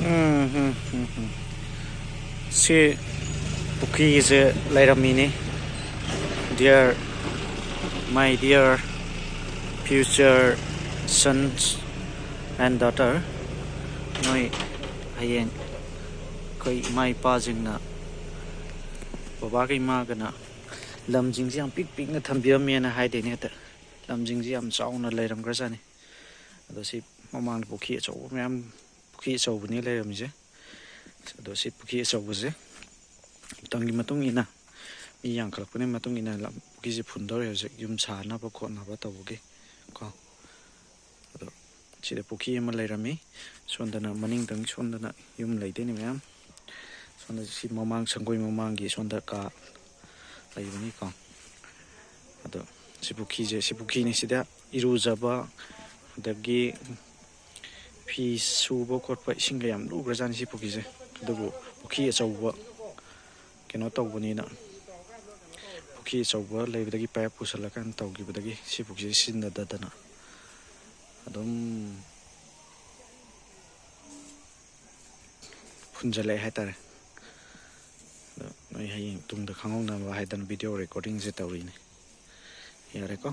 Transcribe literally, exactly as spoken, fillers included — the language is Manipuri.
ꯎꯝ, ꯎꯝ, ꯎꯝ, ꯎꯝ꯫ ꯁꯤ ꯄꯨꯈ꯭ꯔꯤꯁꯦ ꯂꯩꯔꯝꯃꯤꯅꯤ꯫ Dear, my dear future sons and daughter, ꯅꯣꯏ ꯍꯌꯦꯡ ꯑꯩꯈꯣꯏ ꯏꯃꯥ ꯏꯄꯥꯁꯤꯡꯅ, ꯕꯕꯥꯒ ꯏꯃꯥꯒꯅ ꯂꯝꯁꯤꯡꯁꯦ ꯌꯥꯝ ꯄꯤꯛ ꯄꯤꯛꯅ ꯊꯝꯕꯤꯔꯝꯃꯦꯅ ꯍꯥꯏꯗꯣꯏꯅꯦ꯫ ꯍꯦꯛꯇ ꯂꯝꯁꯤꯡꯁꯦ ꯌꯥꯝ ꯆꯥꯎꯅ ꯂꯩꯔꯝꯈ꯭ꯔꯖꯥꯠꯅꯤ꯫ ꯑꯗꯣ ꯁꯤ ꯃꯃꯥꯡꯗ ꯄꯨꯈ꯭ꯔꯤ ꯑꯆꯧꯕ ꯃꯌꯥꯝ, ꯄꯨꯈ꯭ꯔꯤ ꯑꯆꯧꯕꯅꯤ ꯂꯩꯔꯝꯃꯤꯁꯦ꯫ ꯑꯗꯣ ꯁꯤ ꯄꯨꯈ꯭ꯔꯤ ꯑꯆꯧꯕꯁꯦ ꯃꯇꯝꯒꯤ ꯃꯇꯨꯡ ꯏꯟꯅ, ꯃꯤ ꯌꯥꯝꯈꯠꯂꯛꯄꯒꯤ ꯃꯇꯨꯡ ꯏꯟꯅ ꯂꯝ, ꯄꯨꯈ꯭ꯔꯤꯁꯦ ꯐꯨꯟꯗꯧꯔꯦ ꯍꯧꯖꯤꯛ, ꯌꯨꯝ ꯁꯥꯅꯕ ꯈꯣꯠꯅꯕ ꯇꯧꯕꯒꯤ ꯀꯣ꯫ ꯑꯗꯣ ꯁꯤꯗ ꯄꯨꯈ꯭ꯔꯤ ꯑꯃ ꯂꯩꯔꯝꯃꯤ꯫ ꯁꯣꯝꯗꯅ, ꯃꯅꯤꯡꯗꯪ ꯁꯣꯝꯗꯅ ꯌꯨꯝ ꯂꯩꯗꯣꯏꯅꯤ ꯃꯌꯥꯝ꯫ ꯁꯣꯝꯗ ꯁꯤ ꯃꯃꯥꯡ, ꯁꯪꯒꯣꯏ ꯃꯃꯥꯡꯒꯤ ꯁꯣꯝꯗ ꯀꯥ ꯂꯩꯕꯅꯤꯀꯣ꯫ ꯑꯗꯣ ꯁꯤ ꯄꯨꯈ꯭ꯔꯤꯁꯦ, ꯁꯤ ꯄꯨꯈ꯭ꯔꯤꯅꯤ꯫ ꯁꯤꯗ ꯏꯔꯨꯖꯕ, ꯑꯗꯒꯤ ꯐꯤ ꯁꯨꯕ ꯈꯣꯠꯄ, ꯏꯁꯤꯡꯒ ꯌꯥꯝ ꯂꯨꯈ꯭ꯔꯖꯥꯠꯅꯤ ꯁꯤ ꯄꯨꯈ꯭ꯔꯤꯁꯦ꯫ ꯑꯗꯨꯕꯨ ꯄꯨꯈ꯭ꯔꯤ ꯑꯆꯧꯕ ꯀꯩꯅꯣ ꯇꯧꯕꯅꯤꯅ, ꯄꯨꯈ꯭ꯔꯤ ꯑꯆꯧꯕ ꯂꯩꯕꯗꯒꯤ, ꯄꯥꯏꯞ ꯄꯨꯁꯜꯂꯀꯥꯟꯗ ꯇꯧꯈꯤꯕꯗꯒꯤ ꯁꯤ ꯄꯨꯈ꯭ꯔꯤꯁꯦ ꯁꯤꯖꯤꯟꯅꯗꯗꯅ ꯑꯗꯨꯝ ꯐꯨꯟꯖꯜꯂꯛꯑꯦ ꯍꯥꯏꯇꯥꯔꯦ꯫ ꯑꯗꯣ ꯅꯣꯏ ꯍꯌꯦꯡ ꯇꯨꯡꯗ ꯈꯪꯍꯧꯅꯕ ꯍꯥꯏꯗꯅ video recordingꯁꯦ ꯇꯧꯔꯤꯅꯦ꯫ ꯌꯥꯔꯦꯀꯣ?